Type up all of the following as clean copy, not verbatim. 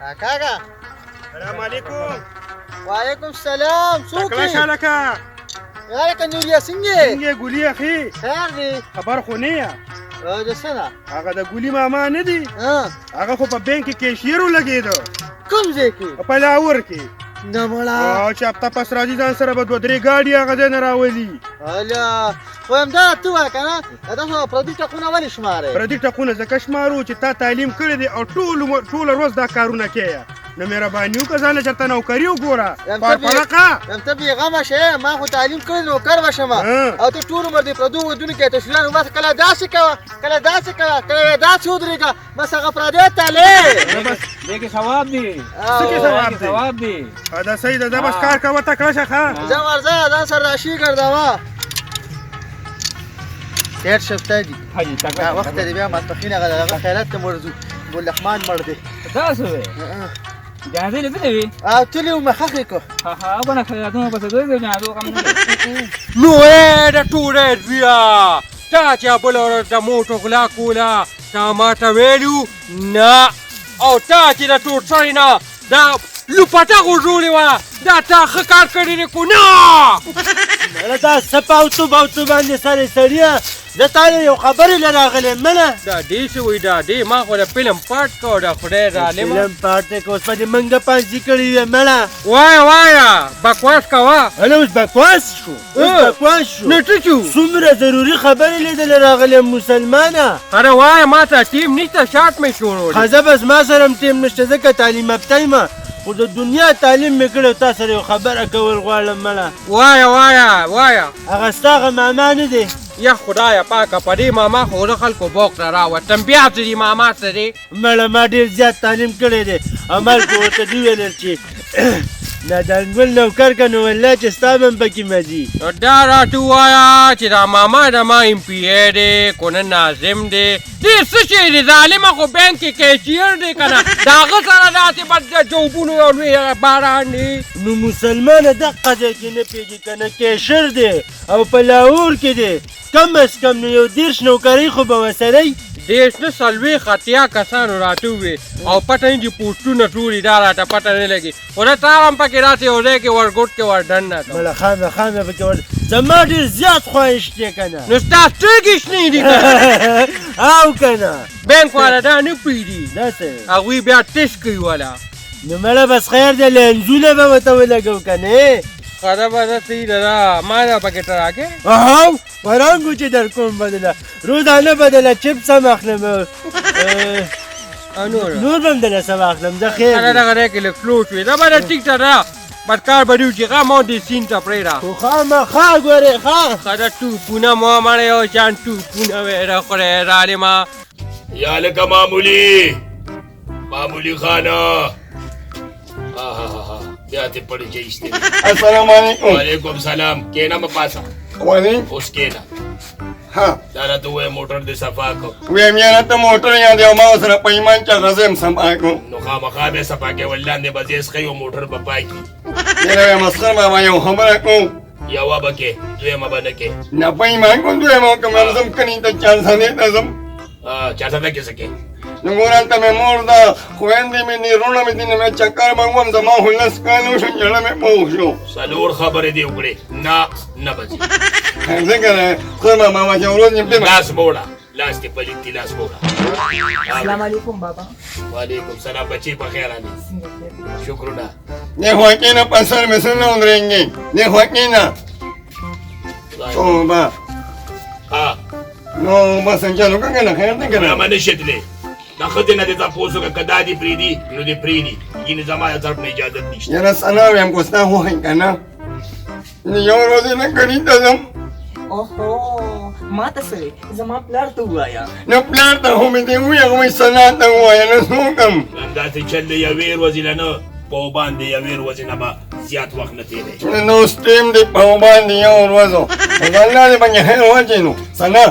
کاکا سلام علیکم. وعلیکم السلام. څوک تکړه یې؟ شه لکه. لکه نوریه څنګه یې؟ څنګه یې ګلي اخي؟ خیر دی. خبر خو نه یې؟ د څه نه؟ هغه د ګلي ماما نه دی، هغه خو په بانک کې کیشیر ولګېده. کوم ځای کې؟ په لاهور کې. نه مړه. او چې هفته پس راځي ځان سره به دوه درې ګاډي هغه ځای نه راولي. هله خو همدا ته وایه که نه، دا خو پردي ټکونه ولې شمارې؟ پردي ټکونه ځکه شمارو چې تا تعلیم کړی دی او ټول عمر ټوله ورځ دا کارونه کوې، نو مهرباني وکړه ځان له چېرته نوکري وګوره. پرپړقه یم ته بېغمه شې، ما خو تعلیم کړی نوکر به شم، او ته ټول عمر د پردو ودونو کې تصویران بس کله داسې کوه کله داسې کوه کله داسې ودرېږه، بس هغه پردی تلې. دې کې ثواب دی. څه کې ثواب دی؟ ثواب دی. دا صحیح ده، دا بس کار کوه تکړه شه. ښه ځه ورځه ځان سره راشي ګرځوه. ډېر شفته دي. دا وخت دی بیا ماسپښین هغه دغه خیرات ته ورځو، ګل رحمان مړ دی. دا څه وې؟ جنازې له تللی وې؟ تللی وم، ښخ یې کړ. ها کنه خیراتونه پسې دوی دی جنازو غم نه. نو ای د ټولی زویه، تا چې بله ورځ د موټو غلا کوله تا ما ته ویلي نه، او تا چې د تور سړي نه دا لوپټه غورځولې وه دا تا ښه کار کړی دی کو نه؟ مړه دا څه پاوتو باوتو باندې سرې سړیه، زه تا له یو خبرې له راغلی یم منه. دا دې څه وایي؟ دا دې ما خو د فلم پاټ کړ، د خدای ظالمه. فلم پاټ دی که اوس به دې منګه پانسي کړې وي مړه. وایه وایه بکواس کوه. هله اوس بکواس شو، اوس بکواس شو. نو څه شو؟ څومره ضروري خبرې لیدلې راغلی یم مسلمانه. اره وایه، ما ته ټیم نشته، شارټ مې شروع دی. ښځه بس ما سره هم ټیم نشته ځکه تعلیم یافته یم، خو د دنیا تعلیم مې کړی، تا سره یو خبره کول غواړم مړه. وایه وایه وایه. هغه ستا هغه ماما نه دی؟ یا خدایه پاکه، په دې ماما خو د خلکو بوق ته راوستم، بیا څه دي ماما څه دی؟ مړه ما ډېر زیات تعلیم کړی دی، عمل خو ورته دي ویل چې دا د انګل نوکر که نو والله چې ستا به هم پکې مزي. نو دا راته ووایه چې دا ماما د ما ایم پي ای دی که نه ناظم دی؟ دې څه شی دی ظالمه؟ خو بانک کې کیشیر دی که نه، د هغه سره داسې بد د جوبونو یو لوی باران دی. نو مسلمانه دقه ځای کې نه پوهېږي که نه، کیشر دی او په لاهور کې دی، کم از کم نو یو 30 نوکرۍ خو به ورسره وي. 30 نه 40 80 کسانو راته وویل، او پته نه چې پوسټونه ټول دي، دا راته پته نه لګي، خو زه تا هم پکې داسې یو ځای کې ورګوټ کې ور دننه کړم. مړه خامخا مې پکې ور، زما ډېر زیات خواهش دی که نه. نو ستا سترګې شنې دي که نه؟ او که نه بانک والا دا نه پرېږدي، دا څه هغوی بیا ټس کوي والا. نو مړه بس خیر دی، لینزونه به ورته ولګو که نه. ښه ده به ده صحیح ده، دا ما له پکې ته راکې؟ او ورانګو چې در کوم بدله روزانه بدله چپس هم اخلم، نور نور به هم دله څه واخلم. زه خیر کله دغه ځای کې لږ سلو شوې، دا به ده ټیک ته ده، بس کار به دې وشي. ښه ما دې سیند ته پرېږده. خو خامخا ګورې. ښه ښه ده ټوپونه مو مړه یو شان ټوپونه وې د خدای ظالمه. یا لکه معمولي معمولي خانه. بیا ته پړې چې ایستې. السلام علیکم. وعلیکم سلام. کېنه مه پاسه. ولې؟ اوس کېنه. ها دا راته ووایه موټر دې صفا کړ؟ ویم یاره ته موټر یادې او ما ورسره په ایمان چې هغه زه یم صفا کړم. نو خامخا به یې صفا کوې، ول لاندې به ځای څښئ او موټر به پاک کړي. یاره وایم اصغر بابا یو خبره کوم. یوه به کې دویمه به نه کې. نه په ایمان کوم دویمه وکړم، زه ځم کلي ته چارسدې ته ځم. چارسده کې څه کې؟ نو ګوره هلته مې مور ده، خویندې مې دي، وروڼه مې دي، نو مې چکر به ووهم، زما خو 10 کاله وشو جړه مې پوه شو. 4 خبرې دې وکړې، نه نه به ځې. ځکه نه ښه ماما چې ورځ مې پرې لاس مه وړه، لاس دې پلیت دی، لاس مه وړه. السلام علیکم بابا. وعلیکم سلام بچې، په خیر راغلې. شکرونه. دې خوا کښېنه، په سر مې څه نه ودرېږي، دې خوا کښېنه. توبه. نو بس چلو که نه خیر دی که نه؟ ما نه شي تللی، د ښځې نه دې تپوس وکړه، که دا دې پرېږدي نو دې پرېږدي، ګینې زما د طرف نه اجازت نشته. یاره ثنا ویم که ستا خوښ که نه، یو ورځ نه کلي ته ځم. اوهو ما ته څه وې؟ زما پلار ته ووایه. نو پلار ته خو مې دې ووایه، هغه وایي ثنا ته ووایه، نو څه وکړم؟ همداسې چل دی، یوې ورځې له نه په باندې یوې ورځې نه به زیات وخت نه تېری. نو اوس ټیم دی په باندې یو ورځ، الله دې باندې خیر واچوي. نو ثنا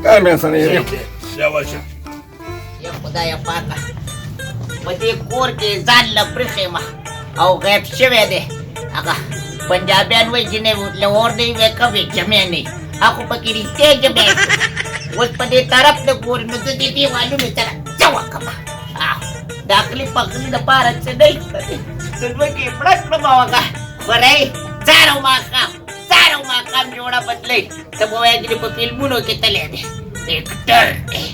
کار بیا سره یې ځه ورشه. یا خدایه پاکه، په دې کور کې ځان له پرېښی یم او غیب شوی دی. هغه پنجابیان وایي چې نه لاهور دی وی کوي جمع نه، هغه خو پکې رښتیا جمع شو. اوس په دې طرف نه ګوري، نو زه دې دیوالونو سره څه وکړم؟ د عقلي پخلي دپاره څه نه شته. د ځمکې یې مړه کړم او هغه خورۍ سهار او ماښام، سهار او ماښام جوړه بدلوي. ته به وایې چې په فلمونو کې تللی دی، اکټر دی.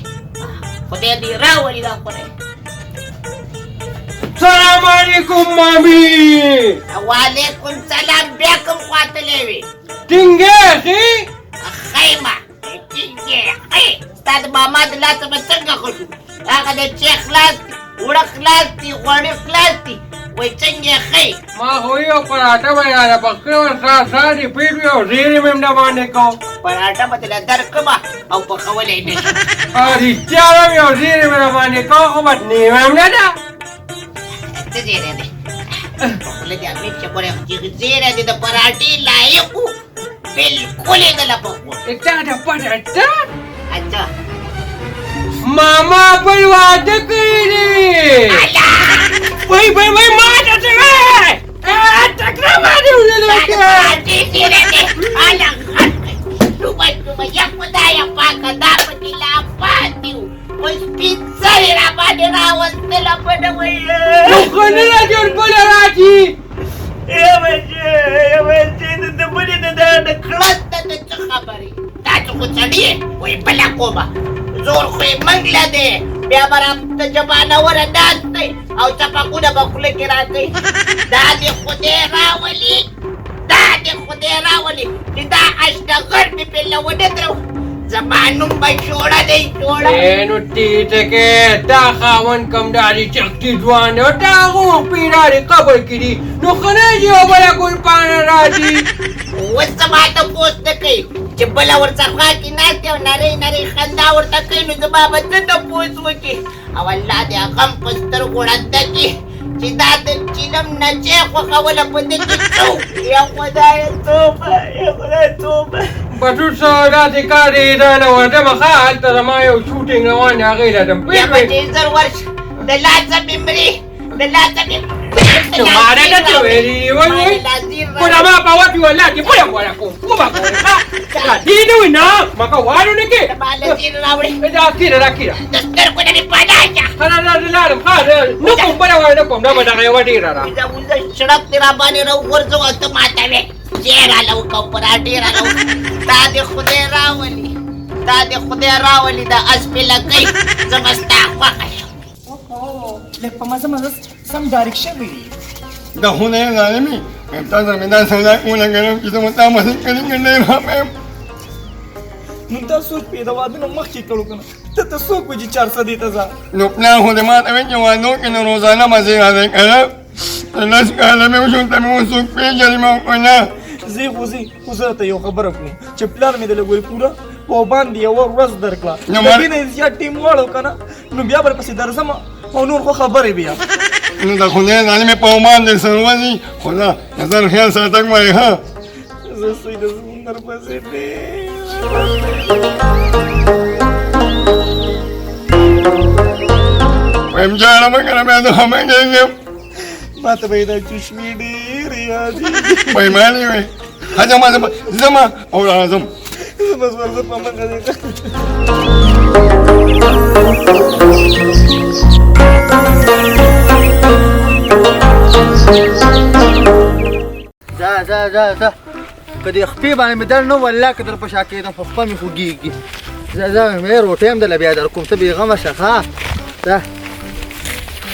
خدای دې راولي دا خورۍ. سلام علیکم مامی. وعلیکم سلام. بیا کوم خوا تللی وې؟ ټینګې ښې؟ ښه یمه، ټینګې ښې. ستا د ماما د لاسه به څنګه ښه شو؟ هغه د چای خلاص دي، اوړه خلاص دي، غوړي خلاص دي، وایي څنګه یې ښه یې؟ ما خو یو پراټه به یې راله پخ کړې وه، ستا ساه دې پیټ وي او زیرې مې هم نه باندې کو. پراټه به درله درکړمه او پخولی نه شم. رښتیا هم یو زیرې مې راباندې کو، خو بس نیمه هم نه ده. څه زیری دی؟ په خوله دې امیر چې ګورې چې زیری دې د پراټې لایق و، بالکل یې نه له پخوم. تا د پته ته؟ اچھا. ماما بل واده کړی دی. وای وای وای، ما ته څه وایې؟ تکړه باندې ولیدل. دا د پراټې زیری دی. اله غټ لوبه لوبه، یا خدایه پاکه، دا پکې لا پاتې و، اوس پنځه یې راباندې راوستله په نه وایي. نو ښه نه ده چې بله راشي. یا بچې، یا بچې، د بلې د د کړس ته د څه خبرې؟ تاسو خو سړي یې، وایي بله کومه. زور خو یې موږ له دی، بیا به راته جبانوره ناست دی او چپکونه به خوله کې راکوي. دا دې خدای راولي، دا دې خدای راولي چې دا اشتغر مې پرې له ونه درو، زما نوم به جوړه دی، جوړه. نو ټیټه کې دا خاوند کم دا دې چکتي ځوان دی او دا هغه پیرا دې قبر کې دي، نو ښه نه چې یو بله ګلپاڼه راځي. اوس زما تپوس نه کوي چې بله ورڅخه خوا کې ناست دی او نرۍ نرۍ خندا ورته کوي، نو زما به څه تپوس وکړي؟ او الله دې هغه هم په سترګو ړنده کړي چې دا د چیلم نچې خوښوله په دې کې څه وو. یا خدایه توبه، یا خدایه توبه. بس اوس داسې کار دی، زه له ورځم، ښه هلته زما یو شوټینګ روان دی، هغې له ځم. بیا به چې زر ورشه، د لاسه مې مري، د لاسه مې. نو ما راته څه ویلي؟ وایي وایي خو زما په وټ والله چې بله غوړه کوم وبه ګورې. ښه دا دې نه وي نه مکه وارو نه کې زما له زیر راوړې. دا کېره دا کېره، د سترګو نه مې پناه شه. ښه نه زه لاړم. ښه نه کوم بله واره نه کوم، دا به دغه یوه ډېره ده. وځه وځه، شړپ دې راباندې راوغورځوه او ته ماته وې چای راله وکړه او پراټې راله وکړه. دا دې خدای راولي، دا دې خدای راولي د اس پې لکۍ، زه به ستا خوښه شم. لږ په مزه مزه سم ډایرک شوی. د خدای ظالمي، تا سره مې داسې ځای ولګېدم چې زه به تا پسې کلي کلي راغلم. نو تا سوچ پې د واده نه مخکې کړو که نه؟ ته ته څوک وې چې چارسدې ته ځه؟ نو پلار خو دې ما ته ویل چې وادو کې نو روزانه به ځې راځې که نه؟ لس کاله مې وشو، ته مې اوس څوک پېژنې ما که نه؟ ځې خو ځې، خو زه درته یو خبره کوم چې پلار مې د لګورې پوره په باندې یوه ورځ درکړه، د دې نه زیات ټیم غواړو که نه، نو بیا به پسې درځم او نور خو خبرې بیا. نو د خدای ظالمې په باندې سر وځي، خو دا نظر خیال ساتک وایي. ښه زه سوی د سمندر پسې دی. وایم جاړه مه کړه، بیا زه خفه کېږم. ما ته به یې دا چشمې ډېرې یادېږي. وایي مالې وایي ښه ځمه ځمه او راځم. زه بس ورځم په مخه دې. ځه ځه ځه ځه، که دې خپې باندې مې در نه والله که در په شا کېدم، خو خپه مې خوږېږي. ځه ځه، مې روټۍ هم درله بیا در کوم، ته بېغمه شه. ښه ځه.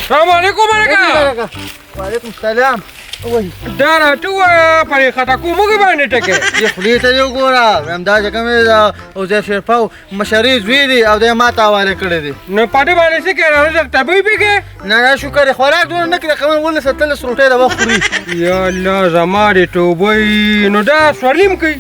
سلام علیکم برکه. وعلیکم سلام. وای دا راته ووایه په دې خټکو موږ باندې ټکی. دې خولې ته دې وګوره، وایم دا چې کوم دی دا حذیف شېرپاو مشرې زوی دی او دی ما ته حواله کړی دی. نو په دې باندې څه کوې؟ رزق طبیعي پې کوې؟ نه نه شکر، خوراک دومره نه کوي، قمر 17 18 روټۍ د وخت خوري. یا الله زما دې توبه وي. نو دا سورلي هم کوي؟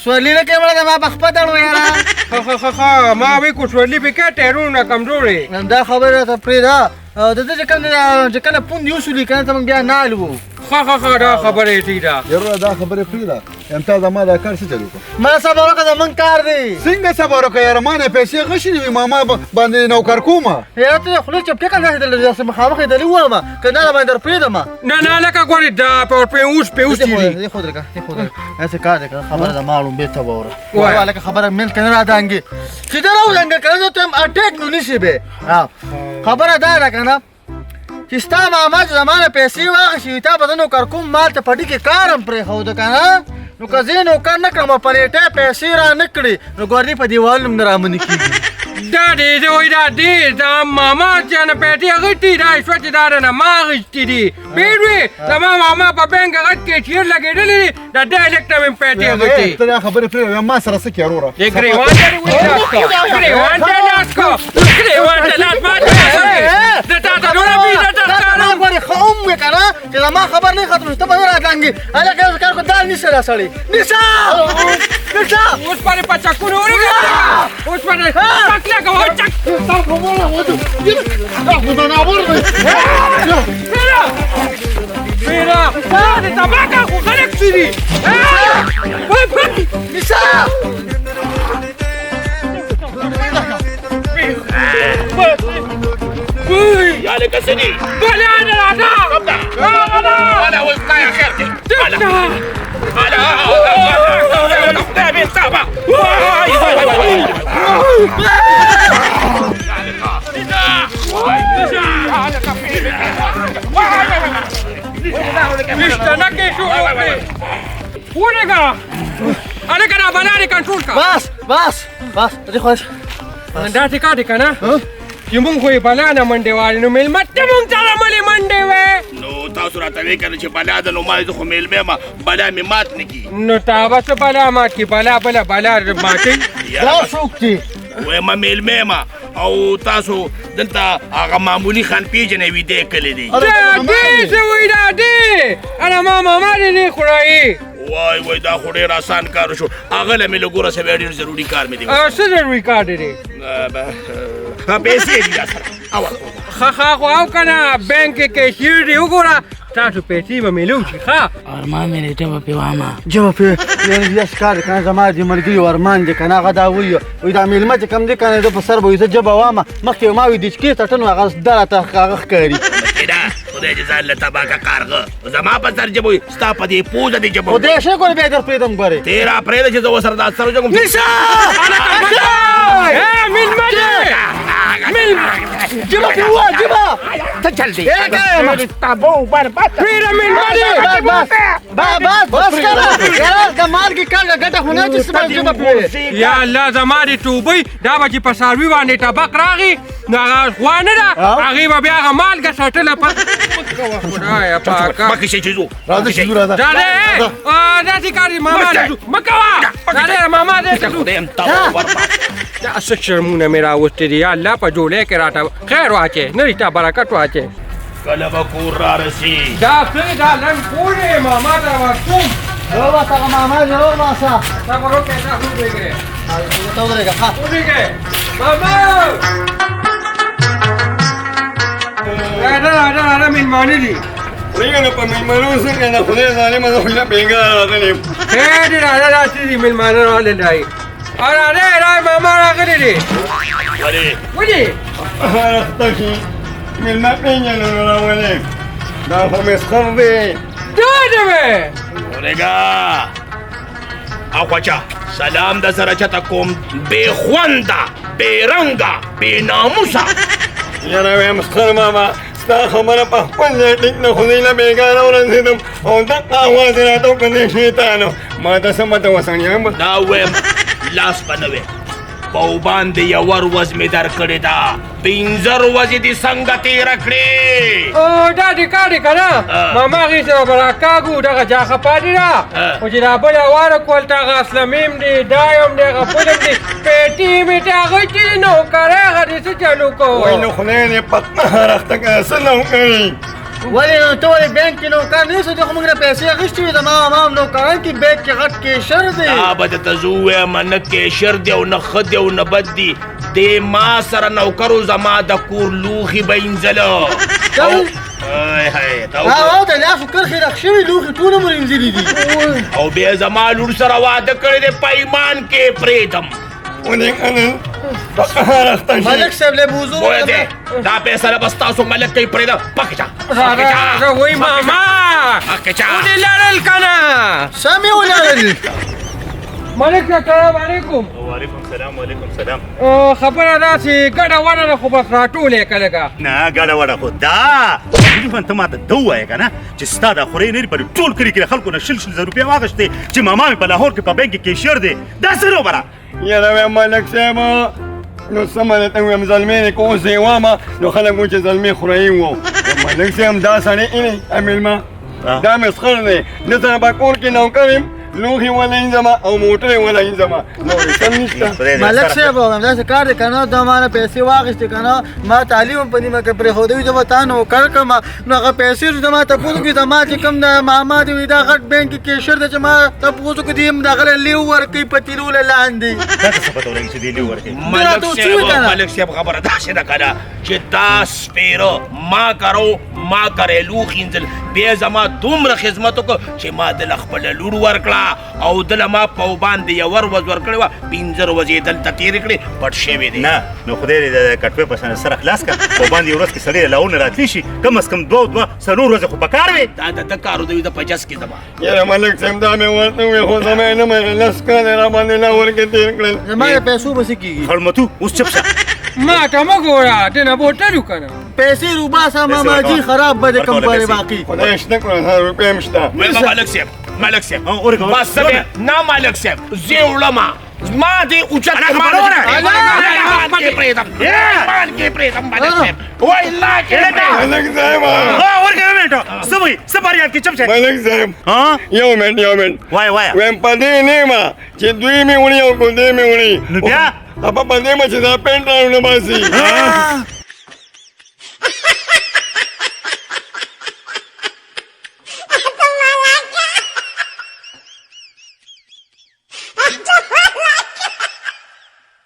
سورلي نه کوي مړه، زما په خپه دړو یاره. ښه ښه ښه ښه، ما وی کو سورلي پې کوې، ټیرونه کمزورې. دا خبره راته پرېږده، د ده چې کوم دی چې کله پوند یوسولي که نه ته موږ بیا نال وو. ښه ښه ښه، دا خبره یې ټیک ده. یاره دا خبره پرېږده، یم تا زما دا کار څه چل وکړ؟ ما صبر وکړه، زمونږ کار دی. څنګه صبر وکړه یاره، ما نه پیسې غشي دي، ماما باندې نوکر کومه. یاره ته خوله چپکې کړه، داسې درله داسې مخامخ یې درله ووایم که نه باندې در پرېږدم. نه نه لکه ګورې دا په اوس په اوس تېري. دې خو درکه، دې خو درکه، داسې کار دی که خبره زما ړومبی ته واوره. وایه لکه خبره مېل که نه رادانګې چې ته راودانګه که نه زه ته یم اټیک نو نشي به. خبره دا ده که نه چې ستا ماما چې زما نه پیسې واخیستې، تا به زه نوکر کوم، مال ته پټي کې کار هم پرېښوده که نه، نو که زه یې نوکر نه کړم او پلیټی پیسې را نه کړې نو ګوردې په دیوالونو هم نه رامنې کېږي. دا دې زه وایي دا دې دا ماما چې نه پیسې اخیستي، دا شوه چې دا نه ما اخیستي دي. پېښوې زما ماما په بانک کې غټ کیشیر لګېدلی دی، د دې هلک ته مې پیسې اخیستي. ته دا خبرې پرېږده، ما سره څه کې وروره؟ دې ګرېوان ته دې ولې لاس کړه؟ ګرېوان ته لاس کړه، ګرېوان ته لاس ما ته زه تا ته دومره بې عزته ښکارم. ګورې ښه هم وې که نه چې زما خبر نه ختم شو، ته به نه رادانګې. هلکه یو کار کو، دا نیسه دا سړی، نیسه نیسه. اوس پرې په چکونو ورېږه، اوس پرې چک لګوه، چک. دا خو ځناور دی. میرا میرا دا دې تباه کړه، خو خلک څه دي؟ نیسه. یا لکه څه دي؟ بلا نه راځه. هغه ده. بلا اوس خدای خیر دی. بلا بلا خدای بې انصافه. وای وای وای وای. نشته نه کې شو ورېږه هلکه، دا بلا دې کنټرول کړه. بس بس بس دې خوښ داسې کار دی که نه چې مونږ خو یې بلا نه منډې والې، نو مېلمه ته مونږ سره ملې منډې وې. نو تاسو راته ویې که نه چې بلا ده، نو ما زه خو مېلمه یم، بلا مې مات نه کړي. نو تا به څه بلا مات کړي؟ بلا بله بلا ماتوي. دا څوک دی؟ وایم مېلمه یم، او تاسو دلته هغه معمولي خان پېژنئ، ویدی کلی دی. دا دې څه وایي؟ دا دې انا ما ماما دې دی خدایي. وای وای، دا خو ډېر اسان کار شو. هغه له مې له ګوره سوی، ډېر ضروري کار مې دی. څه ضروري کار دی؟ پیسې دي راسره. ښه ښه خو او که نه بانک کې کیشیر دی، وګوره تاسو پیسې به میلو شي. ښه ارمان مې دی، ژبه پې وامه، ژبه پې یعنې داسې کار دی که نه، زما د ملګري ارمان دی که نه، هغه دا وایي، وایي دا مېلمه چې کوم دی که نه، ده په سر به وایي زه ژبه وامه. مخکې ما وایي د چکې څټه، نو هغه دا راته هغه ښکاري. خدای دې ځان له تباه که کارغه، زما په سر ژبه وایي، ستا په دې پوزه دې ژبه. خدای ښه ګورې بیا در پرېږدم ګورې. ته را پرېږده چې زه ورسره دا سر وجنګوم. نیسه مېلمه دی، ژبه پې ووایه، ژبه. ته چل دی. پیره مېلمه دی. بس بس بس کړه یاره، د مالګې کاږه ګټه خو نه چې څه ژبه پې. یا الله زما دې توبې، دا به چې په څاروي باندې ټبک راغی نو هغه غوا نه ده، هغې به بیا هغه مالګه څټله په خدایه پاکه. مخکې شئ چې ځو. راځه چې ځو، راځه. دا دی داسې کار دی ماما دې ځو، مه کوه. دا دی ماما دې ځو. خدای هم تباه برباد. دا څه شرمونه مې راوستي دي؟ یا الله په جولۍ کې راته خیر واچې، نه رښتیا برکت واچې. کله به کور را رسي؟ دا څه دا لنډ کور دی، ماما ته ورکوم. وباسه هغه ماما دې وباسه. صبر وکړئ، تاسو ودرېږئ. ته ودرېږه. ښه ودرېږئ ماما. راځه راځه راځه، مېلمانه دي. ورېږه نو په مېلمنو څنګه نه خدای ظالمه، زه خو نه بېګا راغلی یم. خیر دی، راځه داسې دي مېلمانه راغلي دی. راځه راځه ماما راغلی دی. ولې؟ ولې؟ اخته شي مېلمه پېژنو نو راولې، دا خو مسخر دی. دا دی وې. ورېږه اخوا چا سلام د سره چته کوم، بې خونده بې رنګه بې ناموسه. یاره وې مسخر ماما، ستا خبره په خپل ځای ټیک نه، خو زه له بېګا راورسېدم او دقه اواز یې راته وکړ، دې شیطانو ما ته څه پته وسړیم. دا وایم لاس به نه وې په باندې یوه ورځ مې درکړې ده، پنځه ورځې دې څنګه تېره کړې؟ دا دې کار دی که نه ماما هغې سره به راکاږو، دغه جاخه پاتې ده، خو چې دا بله واره کول ته هغه اسلمیم دی، دا یم دی، هغه بل هم دی، پیټي مې ته اخیستې دي، نوکرۍ هغه دې څه چل وکړو؟ وایي نو خدای دې په قهر اخته کړه، څه نوکري؟ ولې نو ته ولې بانک کې نوکر نه یې؟ ته خو موږ نه پیسې اخیستې وې. زما ماما هم نوکران کې بانک کې غټ کیشر دی. دا به درته زه ووایم، نه کیشر دی او نه ښه دی او نه بد دی. دې ما سره نوکرو، زما د کور لوښي به اینځله. او د لاسو کرښې رخ شوي، لوښي ټول عمر اینځلي دي. او بیا زما لور سره واده کړی دی، په ایمان کې پرېږدم. ملک صاحب له بوزو دا پیسې به ستاسو ملک کوي. پرېږده، پکې شه. راځه وایي ماما پکې شه. ودې لړل که نه؟ سمې ولړل. ملک صاحب سلام علیکم. وعلیکم سلام، وعلیکم سلام. خبره دا چې ګډه وډه ده، خو بس راټولې که لږه. نه، ګډه وډه خو دا تقریبا ته ماته ده ووایه که نه چې ستا دا خورې نه په ټول کلي کې له خلکو نه 20 20 زره روپۍ واخیستې چې ماما مې په لاهور کې په بانک کې کیشیر دی، دا څه لوبه؟ یاره وایم ملک صاحب، نو سمه ده، ته وایم زلمی دی، که اوس یې وامه نو خلک وایي چې زلمی خوريي وو. ملک صاحب دا سړی اینی میلمه دا مې سخر دی، ده سره په کور کې نوکر یم، لوښي وله اینځمه او موټر یې وله اینځمه، نور یې سم نشته. ملک صاحب همداسې کار دی که نه، دا ما نه پیسې واخیستې که نه، ما تعلیم هم په نیمه کې پرېښودی وي، زه به تا نوکر کړم، نو هغه پیسې چې زما تپوس وکړي، زما چې کوم د ماما دی وي دا غټ بانک کې کیشر دی، چې ما تپوس وکړي دی هم د هغه له لیو ورکوي په تیلو له لاندې. تا ته څه پته ولګي چې دی لیو ورکوي؟ ملک صاحب، ملک صاحب خبره داسې ده که نه چې دا سپېره ما کرو، ما کرېلو خینځل، بیا زما دومره خدمت وکړ چې ما دله خپله لور ورکړه او دله ما په باندې یوه ورځ ورکړې وه، 5 ورځې یې دلته تېرې کړې، پټ شوی دی. نه نو خدای دې د کټوې په شان سره خلاص کړه، په باندې یو ورځ کې سړی له لاهور نه راتلی شي، کم از کم 2 2 4 ورځې خو پکار وي. دا د ده کار دی، د په جس کې زما. یاره ملک صاحب دا مې ورته وویل خو زما یې نه منله، 10 کاله یې راباندې لاهور کې تېر کړل. زما د پیسو به څه کېږي؟ خړمتو اوس چپ شه. ما ته مه ګوره، دې نه بوتل که نه. پیسې روباسه ماما جي، خراب به دې کم پرې باقي. خدای شته کړه، روپۍ هم شته. وایم ملک صاحب، ملک صاحب بس نه، ملک صاحب زه وړم، زما دې اوچت مال کې پرېږدم، مال کې پرېږدم ملک صاحب، وای لا کې ملک صاحب. ورکه منټه، څه وایي، څه فریاد کې؟ چپ شه ملک صاحب. یو منټ، یو منټ. وایه وایه. وایم په دې نه یم چې دوی مې وړي او که دی مې وړي. نو بیا؟ خفه په دې یم چې دا پېنټ راونه باسي.